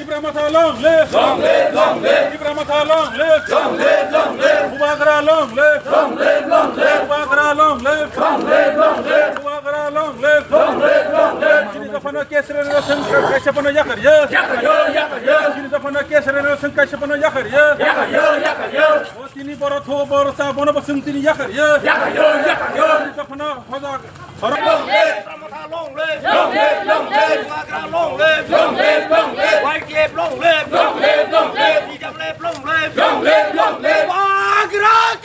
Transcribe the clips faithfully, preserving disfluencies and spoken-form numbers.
Tipra Motha long live! Long live, long live! Tipra Motha long live! Long live, long live! Bubagra long live! Long live, long live! Bubagra long live! Long live, long live! Bubagra long live! Long live, long live! Chini dophano case rwna seng kaisa phano yakarya. Yakarya, yakarya! Chini dophano case rwna seng kaisa phano yakarya. Yakarya, yakarya! O tini boro tho boro cha bono bo seng tini yakarya. Yakarya, yakarya! Chini dophano hojak Long live! Tipra Motha long live! Long live, long live! Bubagra long live! Long live, long live! Y T F long live! Long live, long live! T W F long live! Long live, long live! Bubagra ka!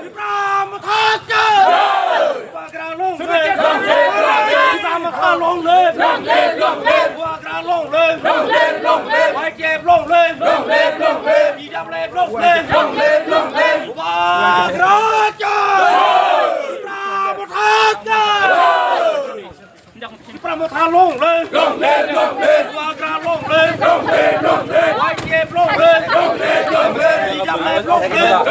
Tipra Motha ka! Bubagra long live! Long live, long live! Tipra Motha long live! Long live, long live! Bubagra long live! Long live, long live! Y T F long live! Long live, long live! T W F long live! Long live, long live! Bubagra ka! Tipra Motha ka! Tipra Motha long live! Long live, long live! Bubagra long live! Long live, long live! Y T F long live! Long live, long live! T W F long live! Long live, long live!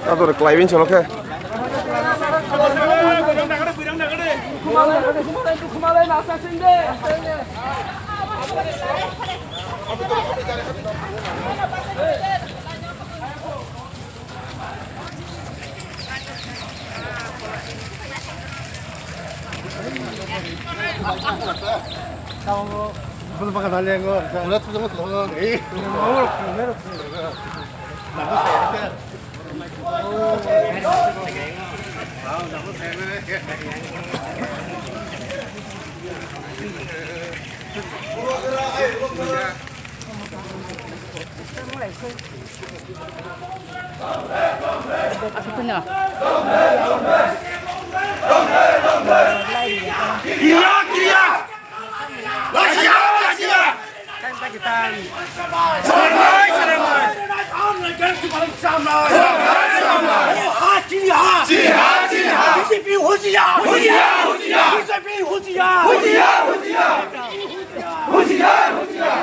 Adur klaibin cholo khe. Kiriya, kiriya! Lachiya, lachiya! Tang Pakistan. Salamai, salamai. Salamai, salamai. Chini ha, chini ha. Chini ha, chini ha. B J P husiar. Husiar, husiar. B J P husiar. Husiar, husiar. Husiar, husiar.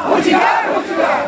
Husiar, husiar.